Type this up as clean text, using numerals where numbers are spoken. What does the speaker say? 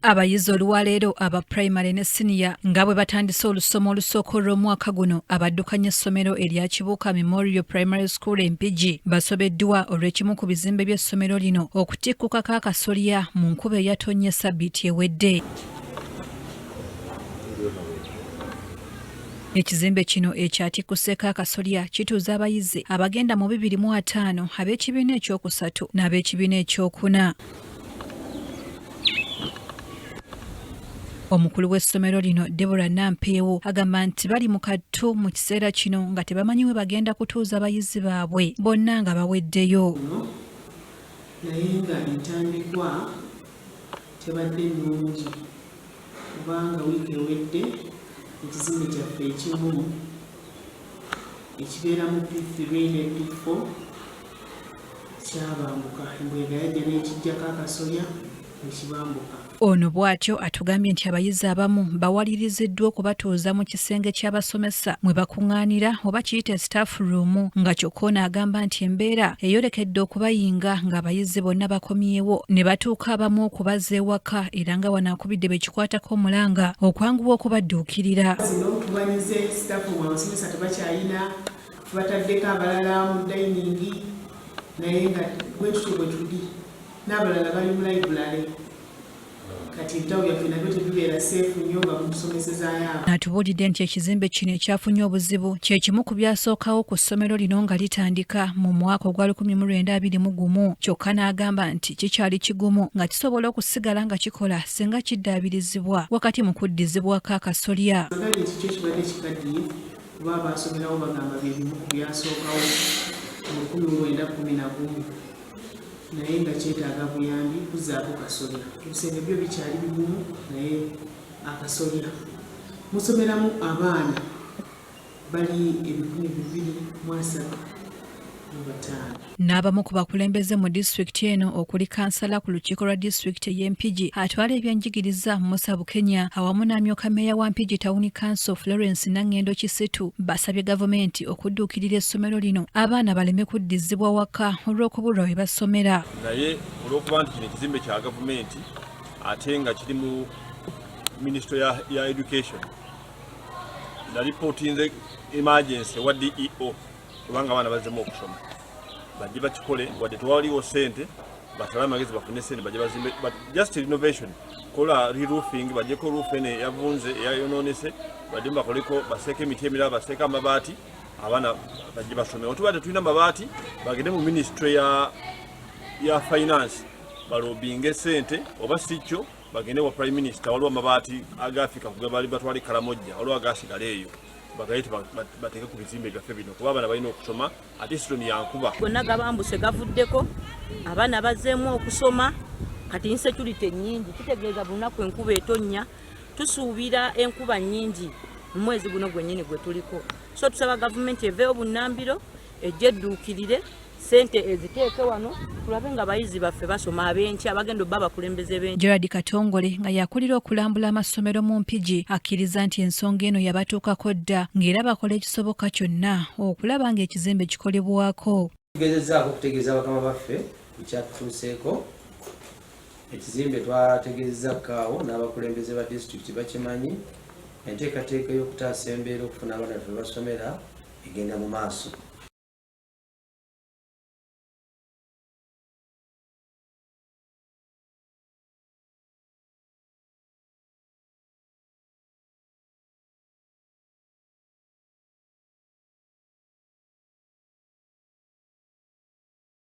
Abayizi olwaleero aba pulayimale ne siniya nga bwe batandise olusoma olusooka olw'omwaka guno, abaddukanya essomero erya Kibuuka Memorial Primary School e Mpigi basobeddwa olw'ekimu ku bizimbe by'essomero lino okutikkukako akasolya mu nkuba eyatonnye sabbiiti ewedde. Ekizimbe kino ekyatikkuseeko akasolya kituuza abayizi abagenda mu 250 ab'ekibiina ekyokusatu n'ab'ekibiina ekyokuna. Omukulu w'essomero lino Deborah Nampeewo agamba nti bali mu kattu mu kiseera kino nga tebamanyi we bagenda kutuuza bayizi baabwe bonna nga baweddeyo. Naye nga entandikwa tebadde nnungi kubanga wiiki ewedde ekizimbe kyaffe ekimu ekibeeramu P3 ne P4 kyabambuka, embuyaga yajja n'ekiggyako akasolya nekibambuka. Ono bw'atyo atugambye nti abayizi abamu bawaliriziddwa okubatuuza mu kisenge ky'abasomesa mwe bakuŋŋaanira oba kiyite staff room, nga kyokka ono agamba nti embeera eyolekedde okubayinga ng'abayizi bonna bakomyewo ne batuuka abamu okubaza ewaka, era nga wano akubidde be kikwatako omulanga okwanguwa okubadduukirira. Zino tubanyize staff room, abasomesa tebakyalina, tubataddeko abalala mu dining, naye nga bwe tutyo bwe tuli n'abalala bali mu library. Kati ebitabo byaffe nabyo tebibeera seefu nnyo nga mutusomesezaayo abo. Atubuulidde nti ekizimbe kino ekyafunye obuzibu kye kimu ku byasookawo ku ssomero lino nga litandika mu mwaka ogwa 1921, kyokka n'agamba nti kikyali kigumu nga kisobola okusigala nga kikola singa kiddaabirizibwa wakati mu kuddizibwako akasolya. Agambye nti kyo kibadde kikaddiye kuba abaasomerawo bagamba bye bimu ku byasookawo mu 1911, naye nga kyetaaga buyambi kuzzaako kasolya. Ebisenge byo bikyali bigumu, naye akasolya musomeramu abaana bali 2305. N'abamu ku bakulembeze mu disitulikiti eno okuli kansala ku lukiiko lwa disitulikiti ey'e Mpigi atwala ebyenjigiriza Musa Bukenya awamu n'amyuka meeya wa Mpigi Town Council Florence Nangendo Kisitu basabye gavumenti okudduukirira essomero lino abaana baleme kuddizibwa waka olw'okubulwa we basomera. Naye olw'okuba nti kino ekizimbe kya gavumenti ate nga kiri mu minisitule ya education, nalipootinze emergency wa DEO kubanga abaana bazzemu okusoma, bajje bakikole wadde tewaliwo ssente, basale amagezi bafune ssente bajje bazimbe, but just renovation, kola re-roofing, bajjeko roof eno eyavunze eyayonoonese, baddemu bakoleko, baseeko emiti emirala, baseeko amabaati, abaana bajje basome. Otuba tetulina mabaati, bagende mu ministry ya finance balobinge ssente, oba si kyo bagende wa prime minister, waliwo amabaati agafika kuge batwala e Karamojja, waliwo agasigala eyo, bagayite bateeke ku bizimbe byaffe bino kuba abaana balina okusoma, ate sizoni yankuba. Gonna gabambuse gavuddeko, abaana bazzeemu okusoma, kati insecurity nnyingi, kitegeeza buli lunaku enkuba etonnya, tusuubira enkuba nnyingi mu mwezi guno gwennyini gwe tuliko. So tusaba gavumenti eveeyo bunnambiro ejje edduukirire, ssente eziteeke wano tulabe nga abayizi baffe basoma, ab'enkya bagenda obba abakulembeze b'enkya. Gerald Katongole nga yakulira okulambula amasomero mu Mpigi akkiriza nti ensonga eno yabatuukako dda ng'era bakola ekisoboka kyonna okulaba ng'ekizimbe kikolebwako. Tugezezzaako okutegeeza bakama baffe ekyatutuuseeko. Ekizimbe twategeezezza kaawo n'abakulembeze ba disitulikiti bakimanyi. Enteekateeka ey'okutaasa embeera okufuna abaana baffe basomera egenda mu maaso.